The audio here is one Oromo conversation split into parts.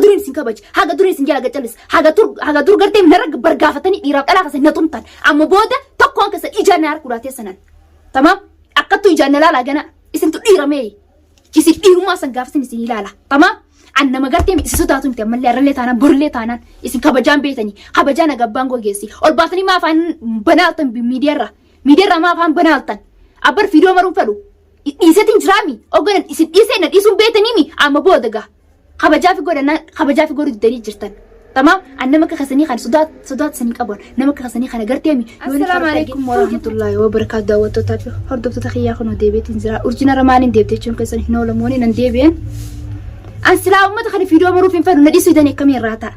duriin isin kabaje, haga duriin isin jala gacallis, haga tur haga dur gartee narra bargaafatanii dhiiraaf dhalaa keessa na tumtan. Amma booda tokkoon keessa ijaan na harkuu laatee sanan. Tamaam akkattuu ijaan na laalaa gana isintu dhiiramee isin dhiirummaa san gaafa isin isin ilaala. Tamaam an nama gartee isin sodaatu miti ammallee arrallee taanaan borillee taanaan isin kabajaan beetanii kabajaan agabbaan gogeessi ol baatanii maa afaan banaaltan miidiyaarra miidiyaarra maa afaan banaaltan abbar fiidoo maruun fedhu dhiiseetiin jiraami ogganan isin dhiisee na dhiisuun beetaniimi amma booda gaa kabajaa fi godhannaan kabajaa fi godhu diddanii jirtan. Tamaam an nama akka kasanii kana sodaat sodaat sanii qaban nama akka kasanii kana garteemi. Assalaamu alaikum warahmatullahi wabarakatuh daawwattootaa fi hordoftoota kiyyaa kunoo deebiitiin jira. Urjiin har'a maaliin deebite jechuun keessan hin oolamuuni nan deebi'een. An silaa uummata kana fiidoo maruuf hin fedhu na dhiisuu didanii akkamii irraa ta'a.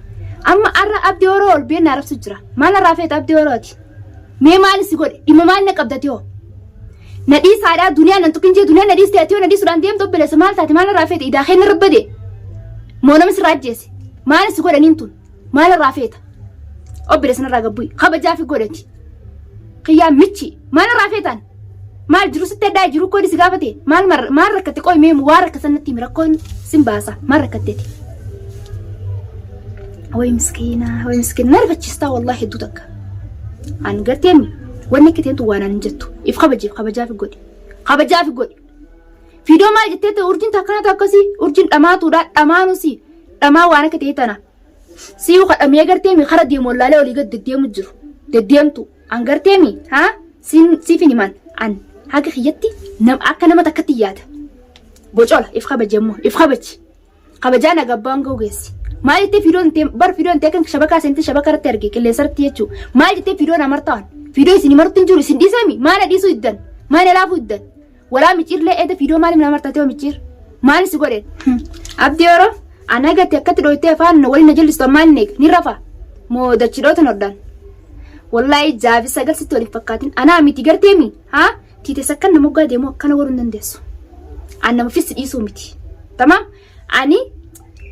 Amma har'a abdii horoo ol been na arabsu jira. Maal irraa feeta abdii horooti? Mee maal si godhe? Dhimma maal na qabdati hoo? Na dhiisaadhaa duniyaa nan tuqin jee duniyaa na dhiiste ati hoo na dhiisuudhaan deemtu obboleessa maal taate maal irraa feete idaa kee narra bade. Moo nama sirraa ajjeese? Maal si godhaniin tun? Maal irraa feeta? Obboleessa narraa gabbu'i. Kabajaa fi godhati. Kiyyaa michi. Maal irraa feetaan? Maal jiru sitti addaa jiru koodi si gaafate? Maal maal rakkatte qoy mee waa rakkatan natti himi rakkoon sin baasa. Maal rakkatteeti? Way miskiina, way miskiina. Na rifachiistaa wallaahi hedduu takka. An garteemi wanni akka teentu waan an hin jettu. If kabajiif kabajaa fi godhi. Kabajaa fi godhi. Fiidoo maal jettee ta'e urjiin takkanatu akkasii urjiin dhamaatuudha dhamaanusi dhamaa waan akka ta'e tana. Si'uu kadhamee garteemi kara deemu wallaalee olii gad deddeemu jiru. Deddeemtu an garteemi haa siif hin himan an haga kiyyatti akka nama takkatti yaada. Bocola if kabaji ammoo if kabaji. Kabajaa naga abbaan ga'u geessi. Maal jettee fiidoon tee bar fiidoon tee kan shabakaa seente shabaka irratti arge qilleensa irratti jechuu. Maal jettee fiidoon amartaan fiidoo isin marutti hin jiru isin dhiisami maal dhiisuu diddan maal laafuu diddan. Walaa miciirlee eeda fiidoo maaliif na martatee miciir maal si godhe. Abdii yeroo ana gatti akkatti dhooytee afaan waliin na jallistu ammaan hin eeg ni rafa moo dachi dhootan hodhaan. Wallaahi jaafi sagal sitti waliin fakkaatin anaa miti garteemi haa tiite sakkan nama moggaa deemu akkana godhuu hin dandeessu. An nama fissi dhiisuu miti. Tamaam ani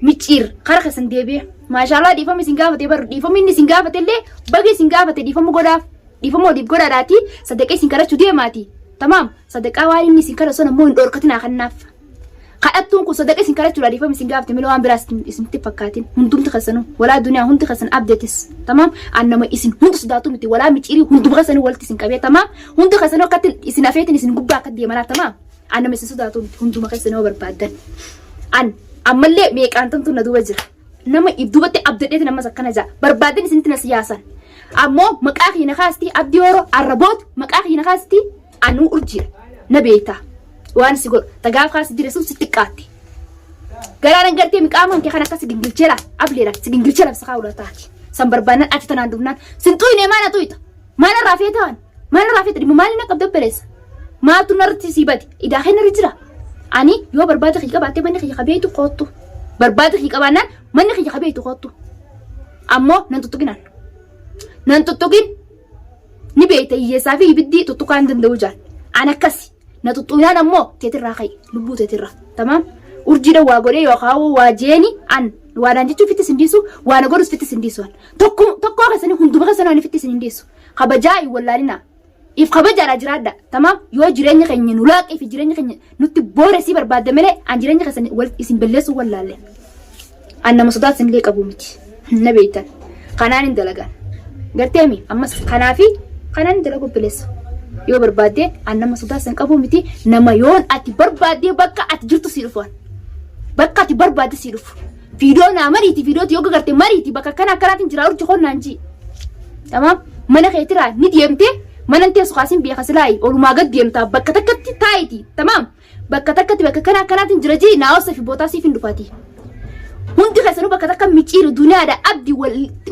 micciir kara keessan deebi'e. Maashaallah dhiifama isin gaafate bar dhiifama inni isin gaafate illee baga isin gaafate dhiifama godhaaf. Dhiifama waliif godhaadhaati sadaqaa isin kadhachuu deemaati. Tamaam sadaqaa waan inni isin kadhatu sana immoo hin dhorkatinaa kannaaf. Kadhattuun kun sadaqa isin kadhachuudha dhiifama isin gaafate malee waan biraas isinitti fakkaatin hundumti keessanuu walaa duniyaa hundi keessan abdeetis tamaam an nama isin hunda sodaatu miti walaa miciirii hunduma keessanuu walitti isin qabee tamaam hundi keessanuu akkatti isin afeetin isin gubbaa akka deemanaa tamaam an nama isin sodaatu miti hunduma keessanuu barbaaddan an ammallee meeqaan tamtu na duuba jira nama duubatti abdadheetin ammas akkana jaa barbaaddan isinitti na siyaasan ammoo maqaa kiyya na kaasti abdii horoo arraboot maqaa kiyya na kaasti anuu urjiidha na beekta waan si godhu tagaaf kaasi jire sun si xiqqaatti garaan gartee miqaamaan kee kan akka si gingilcheera ableera si gingilcheera si kaa'uudha taati san barbaannan ati tanaan dhufnaan sin xuyne maana xuyta maal irraa feetaan maal irraa feeta dhimma maali na qabda obboleessa maaltu narratti sii bade idaa kee narra jira ani yoo barbaada kiyya qabaattee manni kiyya kabeetu koottu barbaada kiyya qabaannaan manni kiyya kabeetu koottu ammoo nan tuttuqinaan nan tuttuqin Ni beekta hiyyeessaa fi ibiddii tuttuqaa hin danda'u jaan. An akkasi. Na tuttuqnaan ammoo teetirraa ka'i. Lubbuu teetirraa. Tamaam. Urjiidha waa godhee yookaan waa jeeni an waadaan jechuun fitti sin dhiisu waa na godhus fitti sin dhiisu an. Tokko tokkoo keessanii hunduma keessanii ani fitti sin hin dhiisu. Kabajaa hin wallaalinaa. If kabajaadha jiraadha. Tamaam yoo jireenya keenya nu laaqee fi jireenya keenya nutti booresii barbaadde malee an jireenya keessan isin balleessuu wallaalle. An nama sodaa isinillee qabu miti. Na beektan. Kanaan hin dalagan. Garteemi ammas kanaafi kanaan hin dalagu obboleessa. Yoo barbaadde an nama sodaa isin qabu miti. Nama yoon ati barbaaddee bakka ati jirtu sii dhufu. Bakka ati barbaadde sii dhufu. Fiidoo naa mariiti fiidooti yoo garte mariiti bakka akkana akkanaatiin jira urji konnaan jii. Tamaam mana keetiraa ni deemtee mana teessu kaasin beeka silaayi olumaa gad deemtaa bakka takkatti taa'iti. Tamaam. Bakka takkatti bakka kana akkanaatiin jira jii naa obsa fi bootaa siif hin dhufaati. Hundi keessanuu bakka takka miciiru duniyaadha abdi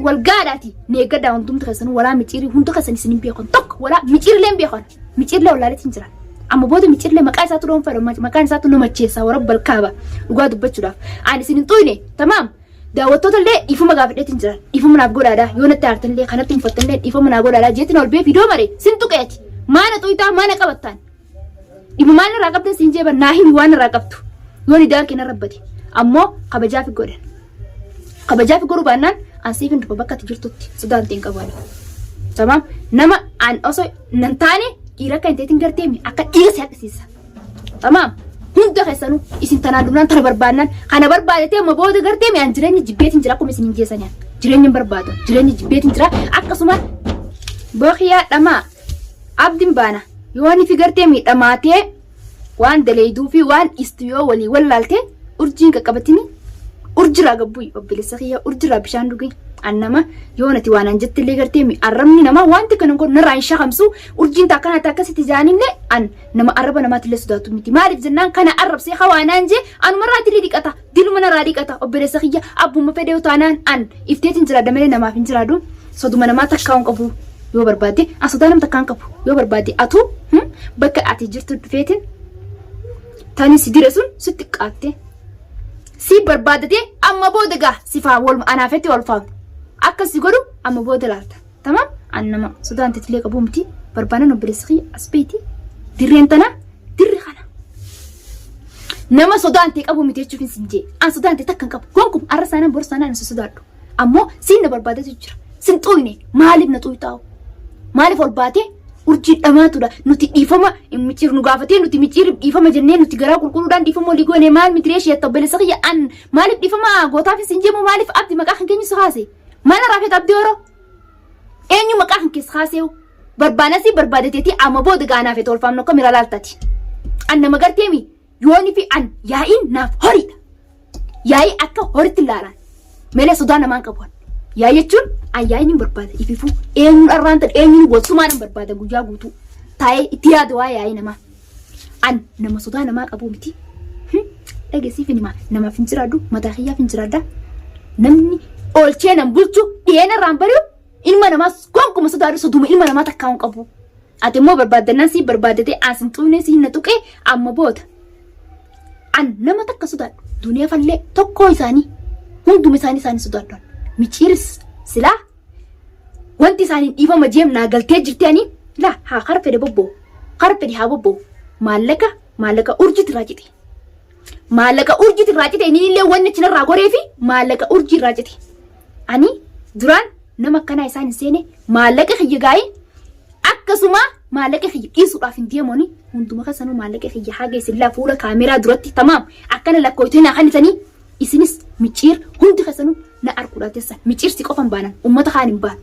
wal gaadhaati. Neeggadhaa hundumti keessanuu walaa miciirii hundi keessan isin hin beekan tokko walaa miciirillee hin beekan miciirillee wallaaleetiin jira. Amma booda miciirillee maqaa isaatu dhoonfadha maqaan isaatu nama cheessaa warra balkaaba dhugaa dubbachuudhaaf. Ani isin hin xuyne tamaam. Daawwattoota illee dhiifama gaafadheetiin jira. Dhiifama naaf godhaadha. Yoo natti aartan illee kanatti mufattan illee dhiifama naa godhaadha. Jeetiin ol bee fiidoo mare sin tuqeeti. Maana xuytaa maana qabattaan. Dhimma maal irraa qabdan siin jeeban naa himi waan irraa qabdu. Yoo ni daan kenna rabbate. Ammoo kabajaa fi godhan. Kabajaa fi godhuu baannaan an siif hin dhufa bakka ati jirtutti sodaan ta'in qabu ani. Tamaam nama an osoo nan taane dhiira akka hin ta'eetiin garteemi akka dhiira si haqisiisa. Tamaam. Hunda keessanuu isin tanaan dhumnaan tana barbaannaan kana barbaadetee amma booda gartee mi'aan jireenya jibbeetiin jira akkuma isin hin jeessaniin. Jireenya hin barbaadu. Jireenya jibbeetiin jira akkasuma bookiyaa dhamaa abdiin baana yoo ni fi gartee miidhamaatee waan daleeyduu fi waan dhiistu yoo walii wallaalte urjiin qaqqabatini urjiraa gabbuyi obboleessa kiyya urjiraa bishaan dhugi an nama yoo nati waan an jettillee gartee mi arrabni namaa wanti kana kun narraa hin shakamsu urjiin takka takka akkasitti jaanillee an nama arraba namaatillee sodaatu miti maaliif jennaan kana arrabsee hawaanaan jee anumarraa dilii dhiqata diluma narraa dhiqata obboleessa kiyya abbuma fedhee taanaan an ifteetiin jiraadha malee namaaf hin jiraadhu soduma namaa takkaa hin qabu yoo barbaadde an sodaa nama takkaa hin qabu yoo barbaadde atuu bakka ati jirtu dhufeetiin tani si dire sun sitti qaatte si barbaaddatee amma booda gaa sifaa wal anaafetti wal faatu akka si godhu amma booda laalta tamam an nama sodaan titilee qabu miti barbaanan obboleessa kiyya as beeyti dirreen tana dirri kana nama sodaan ta'e qabu miti jechuuf hin jee an sodaan ta'e takka hin qabu gonkum arra saanaan bor saanaan hin sodaadhu ammoo siin na barbaadatu jira sin xuyne maaliif na xuytaa'u maaliif ol baatee urjii dhamaatudha nuti dhiifama micciir nu gaafatee nuti micciir dhiifama jennee nuti garaa qulqulluudhaan dhiifama olii goone maal miti reeshee jetta obboleessa kiyya an maaliif dhiifama gootaaf sin jeemu maaliif abdi maqaa kan keenyu si kaase maal irraa feeta abdii oroo eenyu maqaa kan keessa kaaseewu barbaanasii barbaadateetii amma booda gaanaa feeta olfaamnu akka mira laaltati an nama garteemi yooni fi an yaa'iin naaf horiidha Yaa'ii akka horitti ilaalan. Malee sodaa namaan qabu. Yaa'ii jechuun an yaa'iin hin barbaada. Ififuu eenyuun arraan ta'e eenyuun walsumaan hin barbaada guyyaa guutuu. Taa'ee itti yaada waa'ee yaa'ii namaa. An nama sodaa namaa qabu miti. Dhageessiif hin himaa. Namaaf hin jiraadhu mataa kiyyaaf hin jiraadha. Namni oolchee nan bulchu dhiyeena irraan bari'u ilma namaas gonkuma sodaadhu soduma ilma namaa takkaa hin qabu. Ati immoo barbaaddannaan sii barbaaddatee as hin xuqne sii na tuqee amma booda. An nama takka sodaadhu. Duniyaa fallee tokkoo isaanii hunduma isaanii isaanii sodaadhu. Miciiris silaa wanti isaanii dhiifama jeem naa galtee jirti ani laa haa kara fedhe bobboo kara fedhe haa bobboo maallaqa maallaqa urjiitti irraa cite. Maallaqa urjiitti irraa cite inni illee wanni achi narraa goree fi maallaqa urjii irraa cite. Ani duraan nama akkanaa isaan hin seene maallaqa kiyya gaa'ii Akkasuma maallaqa kiyya dhiisuudhaaf hin deemoni hunduma keessanuu maallaqa kiyya haga isin laa fuula kaameraa duratti tamaam akkana lakkooytee naa kannitanii isinis micciir hundi keessanuu na arguudhaa teessan micciir si qofan baanan ummata kaan hin baanu.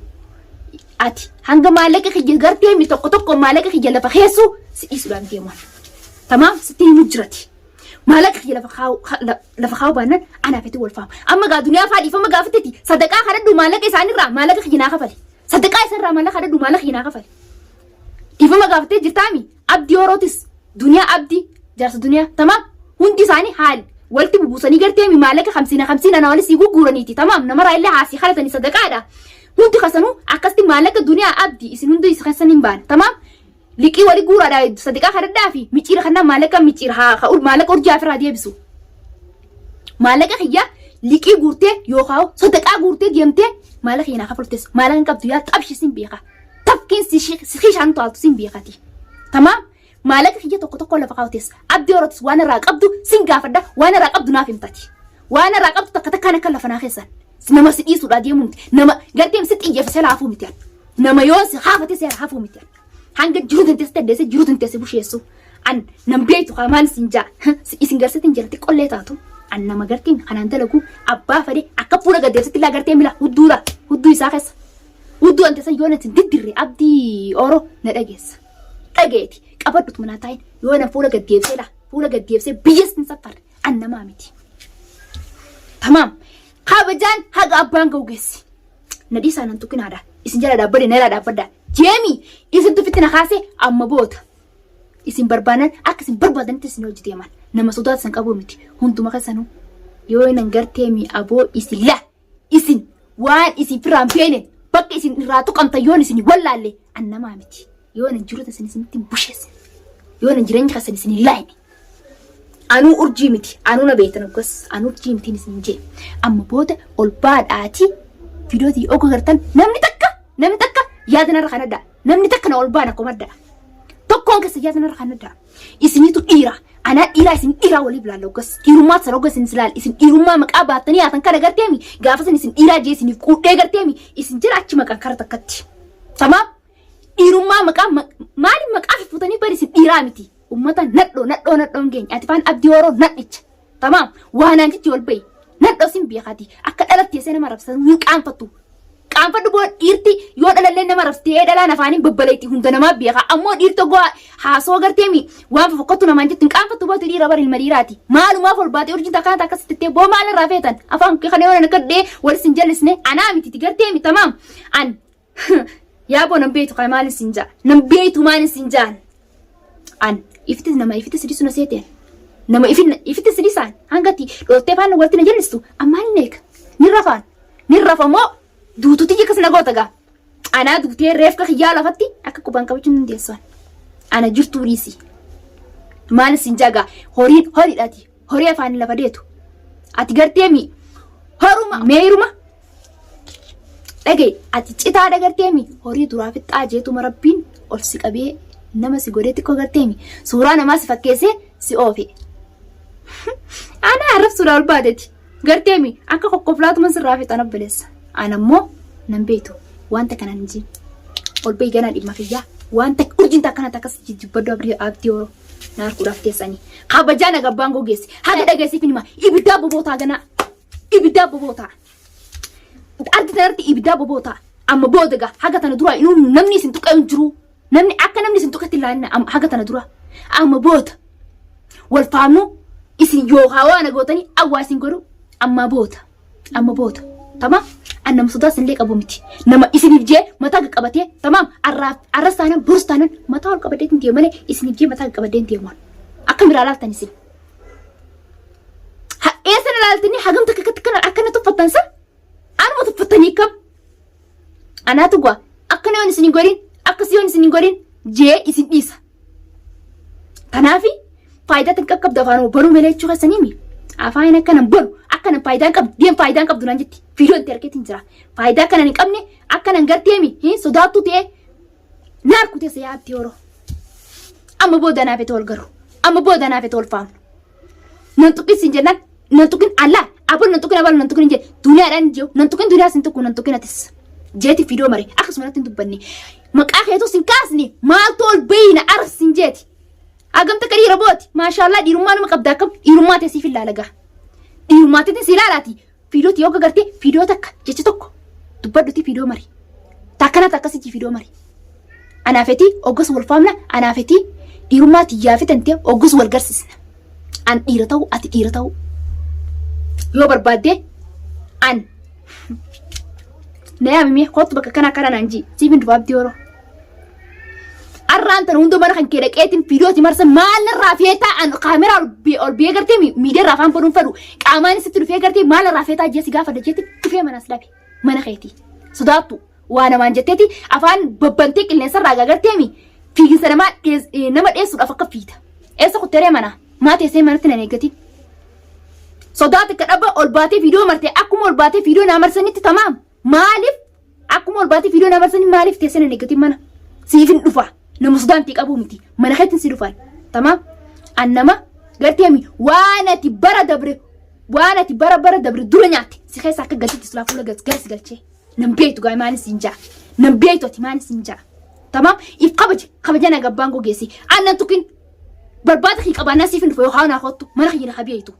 Ati hanga maallaqa kiyya gartee mi tokko tokko maallaqa kiyya lafa keessu si dhiisuudhaan deeman. Tamaam sitti himu jirati. Maallaqa kiyya lafa kaa'u lafa kaa'u baannan anaaf itti wal faama. Amma gaa duniyaa faa dhiifama gaafatteeti sadaqaa kadhadhu maallaqa isaanirraa maallaqa kiyya naa kafali. Sadaqaa isarraa maallaqa kadhadhu maallaqa kiyya naa kafali. Dhiifama gaafattee jirtaami abdii horootis duniyaa abdii jaarsa duniyaa tamaam hundi isaanii haali walitti bubuusanii garteemi maallaqa hamsiina hamsiina na walis gugguuraniiti tamaam namarraa illee haasii halatanii sadaqaadha. Hundi keessanuu akkasitti maallaqa duniyaa abdii isin hundi isa keessan hin baane tamaam liqii wali guuraadha sadaqaa kadhadhaa fi micciira kannaa maallaqa micciira haa maallaqa urjii afirraa deebisu. Maallaqa kiyya liqii guurtee yookaan sadaqaa guurtee deemtee maallaqa kiyya naa kafaltes maallaqa hin qabdu yaa xabshi sin beeka. Tafkiin si kishaan to'atu sin beekati. Tamaam maallaqa kiyya tokko tokko lafa kaawwates abdii horatus waan irraa qabdu sin gaafadha waan irraa qabdu naaf himtati. Waan irraa qabdu takka takkaan akka lafa naa keessan. Nama si dhiisuudhaa deemuu miti. Nama gartee si xiyyeeffise laafuu miti. Nama yoo si haafate seera hafuu miti. Hanga jiru dandeesse dandeesse jiru dandeesse busheessu. An nan beektu kaa maal isin jaa. Isin garsiitin jira xiqqollee taatu. An nama gartiin kanaan dalagu abbaa fedhe akka fuula gaddeessitti laa gartee mila hudduudha hudduu isaa keessa. Hudduu ante san yoo natti diddirre abdii oro na dhageessa. Dhageeti qabadhutu manaa taa'in yoo na fuula gaddeebisee laa fuula gaddeebisee biyyas hin saffarre an namaa miti. Tamaam kabajaan haga abbaan ga'u geessi. Na dhiisaa nan tuqinaadha. Isin jala dhaabbadhe na jala dhaabbadha. Jeemi isin tufitti na kaase amma boota. Isin barbaadan akka isin barbaadanitti isin hojii deeman. Nama sodaatu isin qabu miti. Hunduma keessanuu yoo nan gartee mi aboo isin la isin waan isin firaan feene bakka isin irraa tuqamtan yoon isin wallaalle an namaa miti. Yoo nan jiru isin isinitti hin busheessin. Yoo nan jireenya keessan isin hin laayine. Anuu urjii miti. Anuu na beektan akkas. Anuu urjii mitiin isin jee. Amma booda ol baadhaati viidiyootii yoo gartan namni takka namni takka yaada narra kan adda. Namni takka na ol baana komadda. Tokkoon keessa yaada narra kan adda. Isinitu dhiira. Anaa dhiiraa isin dhiiraa waliif laalla hoggas. Dhiirummaa sana hoggas isin silaal. Isin dhiirummaa maqaa baattanii haatan kana garteemi. Gaafa isin isin dhiiraa jee isiniif quudhee garteemi. Isin jira achi maqaan kara takkatti. Tamaam. Dhiirummaa maqaa maaliif maqaa fuutanii bari isin dhiiraa miti. Ummata nadhoo nadhoo nadhoon geenye. Ati faan abdii horoo nadhicha. Tamaam waanaan jechi ol bahi. Nadhoo sin beekati. Akka dhalatti teessee nama rabsan hin qaanfattu. Qaanfadhu boo dhiirti yoo dhalallee nama rabsitee dhalaan afaaniin babbaleetti hunda namaa beeka. Ammoo dhiirti ogoo haasoo garteemi waan fofokkattu namaan jettu hin qaanfattu booti dhiira bar ilma dhiiraati. Maalumaaf ol baatee urjiin takkaa akkasitti tettee boo maal irraa feetan afaan kee kana yoo nan akka dhee wal sin jallisne anaa miti garteemi tamaam an Yaa boo nan beektu kan maal isin jaa nan beektu maal isin jaan an ifti nama ifti sidii suna seeteen nama ifti sidii saan hangatti dhoortee faana walitti na jallistu ammaa ni eega ni rafaan ni rafa moo duututi akkas na goota gaa anaa duutee reefka kiyyaa lafatti akka qubaan qabachuu hin dandeessan ana jirtuu dhiisi maal isin jaa gaa horiin horiidhaati horii afaan lafa deetu ati gartee mi horuma meeruma Dhaga'i ati citaa dhagarteemi horii duraa fixxaa jeetuma rabbiin ol si qabee nama si godhee xiqqoo garteemi suuraa namaa si fakkeessee si oofe. Ana arrabsuudhaa ol baateti garteemi akka kokkoflaatuma sirraa fixan obboleessa. Ana immoo nan beektu wanta kanaan hin jiin. Ol bahi ganaa dhimma kiyyaa wanta urjiin takka akkas jijjibbaddu abdii abdii horoo na harkuudhaaf teessanii. Kabajaa na gabbaan gogeessi haga dhageessiif hima ibiddaa bobootaa ganaa ibiddaa bobootaa. Ardi tanarratti ibiddaa boboo ta'a. Amma booda gaa haga tana dura inuu namni isin tuqee hin jiru. Namni akka namni isin tuqetti ilaalina amma haga tana dura. Amma booda wal faamnu isin yookaa waan gootanii awwaa isin godhu amma booda. Amma booda. Tamaam an nama sodaa isinillee qabu miti. Nama isiniif jee mataa qabatee tamaam arraaf arras taanan borus taanan mataa ol qabadee hin deemu malee isiniif jee mataa qabatee hin deemu. Akka miraa laaltan isin. Eessa na laaltanii hagam takka akkatti kana akkana tuffattan sa? Anuma tuffattanii kam? Anaatu gwa akkana yoon isin hin godhin akkas yoon isin hin godhin jee isin dhiisa. Kanaafi faayidaa tan qaqqabdu afaan banuu malee jechuu keessanii mi? Afaan akkana banu akkana faayidaa hin qabdu deem faayidaa hin qabdu naan jetti viidiyoo itti argeetiin jira. Faayidaa akkana hin qabne akkana hin garteemi sodaattuu ta'ee Naar kutee yaa abdii oro. Amma booda naaf itti wal garu. Amma booda naaf itti wal faamnu. Nan tuqin sin jennaan nan tuqin allaa abon nan tuqin abal nan tuqin hin jedhe duniyaadhaan jiru nan tuqin duniyaa sin tuqu nan tuqin atis. Jeeti fidoo mare akkasuma natti hin dubbanne. Maqaa keetu sin kaasne maaltu ol beeyna arsin jeeti. Hagam takka dhiira booti maashaallah dhiirummaa nama qabda akkam dhiirummaa ta'e siif ilaala gaa. Dhiirummaa ta'e si ilaalaati Fiidooti yoo gagartee fiidoo takka jecha tokko dubbadhuti fiidoo mari. Takkana takkasitti fiidoo mari. Anaafetii oggas wal faamna anaafetii dhiirummaa tiyyaa fitantee oggas wal garsisna. An dhiira ta'u ati dhiira ta'u. Yoo barbaaddee an na yaamimee kottu bakka kana kana naan jii siif hin dhufa abdii horoo. Arraan tana hunduu mana kan kee dhaqeetiin viidiyooti marsa maal narraa feetaa an kaameraa ol biyee gartee miidiyaa irraa afaan banuun fedhu qaamaan sitti dhufee gartee maal narraa feetaa jee si gaafadha jeetti dhufee manas dhabe mana keetii sodaattu waa namaan jetteeti afaan babbantee qilleensa irraa gagartee mi fiiginsa namaa nama dheessuudhaaf akka fiita eessa kutteree mana maa teessee manatti nan eeggatiin sodaa takka dhaba ol baatee viidiyoo martee akkuma ol baatee viidiyoo naa marsanitti tamaam maaliif Akkuma ol baatee viidiyoo nama sanii maaliif teessee nan eeggatiin mana? Siifin dhufa. Nama sodaan itti qabuu miti. Mana keetiin si dhufan. Tamaam. An nama gartee mi waan ati bara dabre waan ati bara bara dabre dura nyaatte si keessa akka galchitti silaa fuula gara si galchee. Nan beektu gaa maaliin siin jaa. Nan beektu ati maaliin siin jaa. Tamaam. If kabaje kabaja na gabbaan gogeessi. An nan tukin barbaada kii qabaannaa siifin dhufa yookaan naa kottu mana kiyya na kabeeytu.